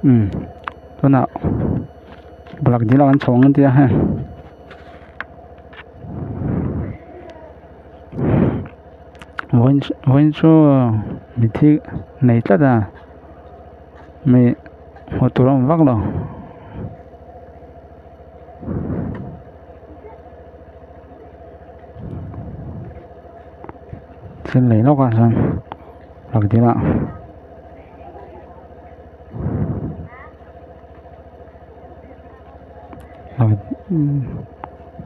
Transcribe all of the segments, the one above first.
Umm tunah palak dil ah kan chho ang an tia hei vawiin vawiin chu mitthi nei tlat a mi hmuh tur a awm vak lo. Thil lei lawk ah chuan palak dil ah.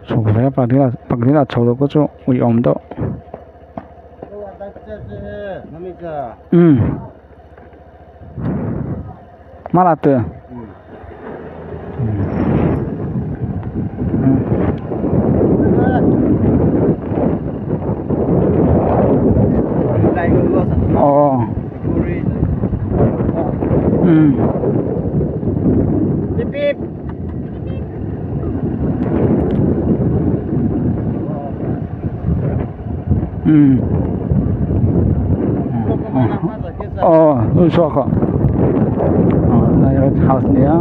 Chhuk ve a pakhat ah chho loh pawh chu uiawm deuh umm hmala te aw umm. Umm aw lu chhuak a aw nai red house a nia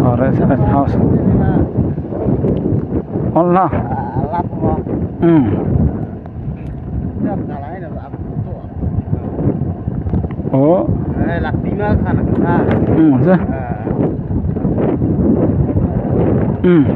aw red red house awla umm. Aw umm che umm.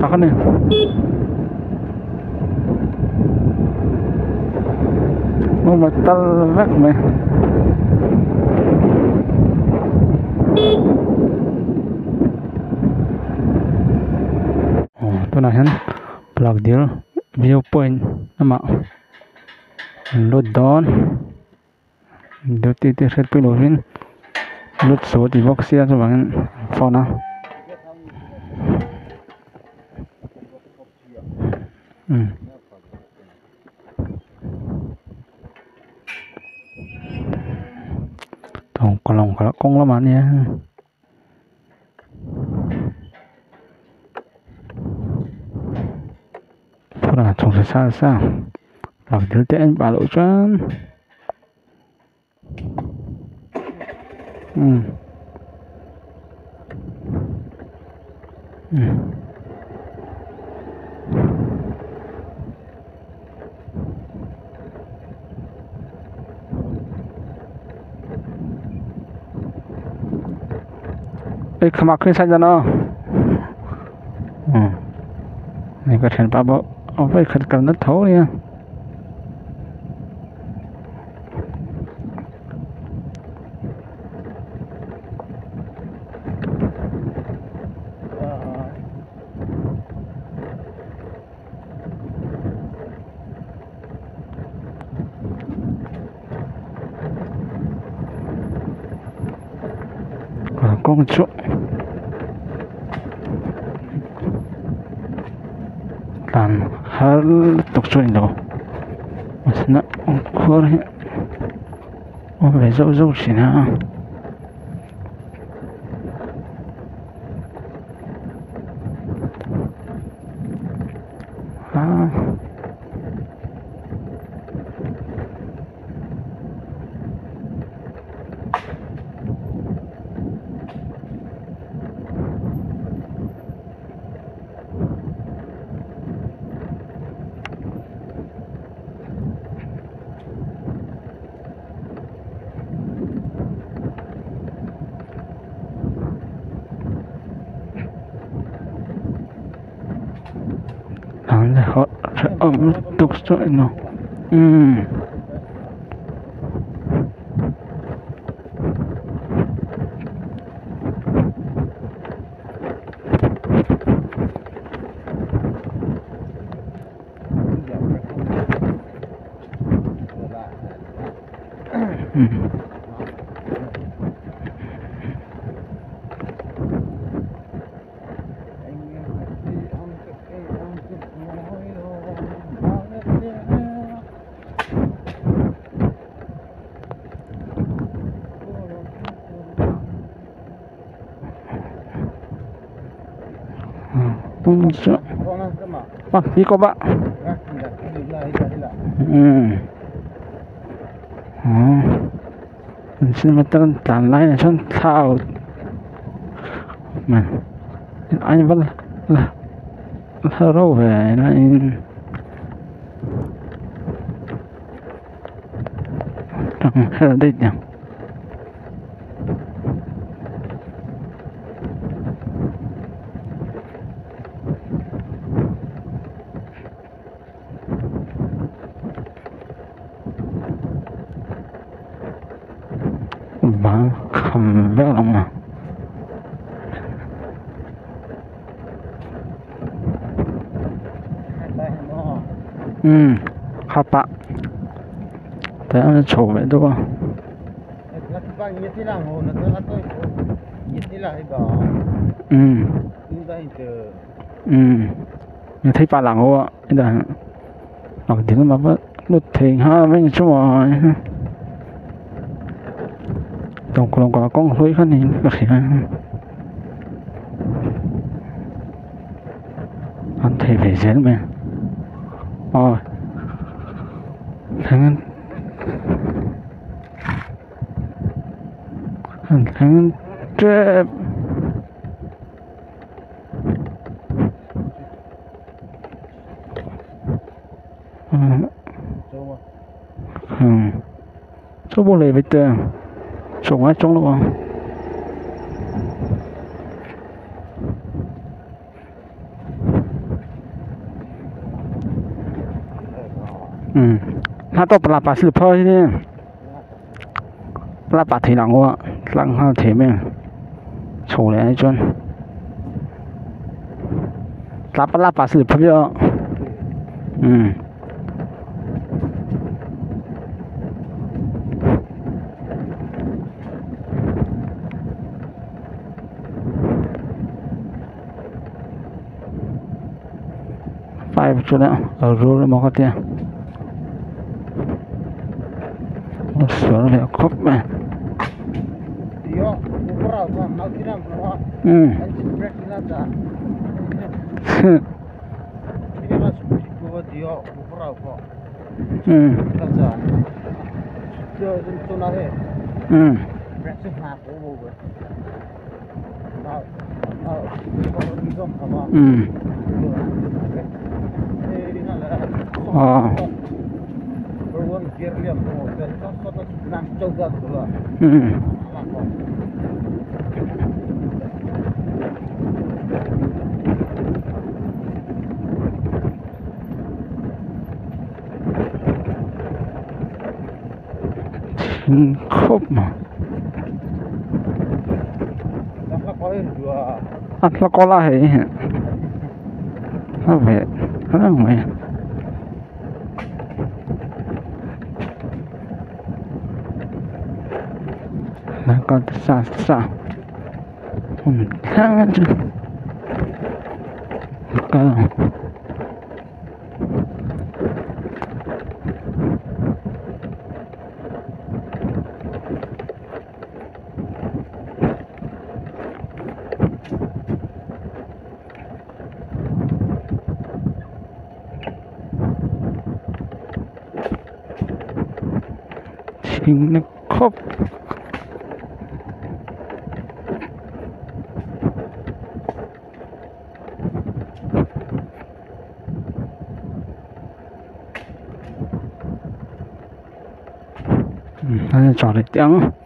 Tak a ni hmun a tal vek mai aw tunah hian plug dil view point lamah an lut dawn duty te hriatpui lovin lut suh a ti bawk sia chuvangin phone a. Kawng lamah a nia. Phone ah chhawng sa sa lak dil te en pah loh chuan umm umm. Ei khama khin sai jana umm hei ka thianpa pawh a vawi khat kalna tho a nia. Kawng chu Tlan har lutuk chu a ni lo mahse khuar hi awm ve zauh zauh thin a. Hrehawm lutuk chu a ni lo umm. Tlan lai ah chuan thla a ro ve laiin bang kham vek ang a. Umm khapa tah hian a chho leh deuh a. Umm umm thei pah lang ho a ding lamah lut thei nghal mai ni chu maw kawng hlui kha niin ka hria an thei ve zel mai a aw thleng an thleng tep. Số bộ lệ vịt số ngoái trong luôn nó to là bà sư phơi đi là bà thì lăng quá lăng ha thì mình số này chân là bà sư phơi chưa five chu la a rul emaw ka tia a sual leh khawp mai thing khawp mai a hla kawl a hei a ve reng mai sa sa hmun thleng chu kal ang. nghing na khawp. Tah hian char leh teh ang.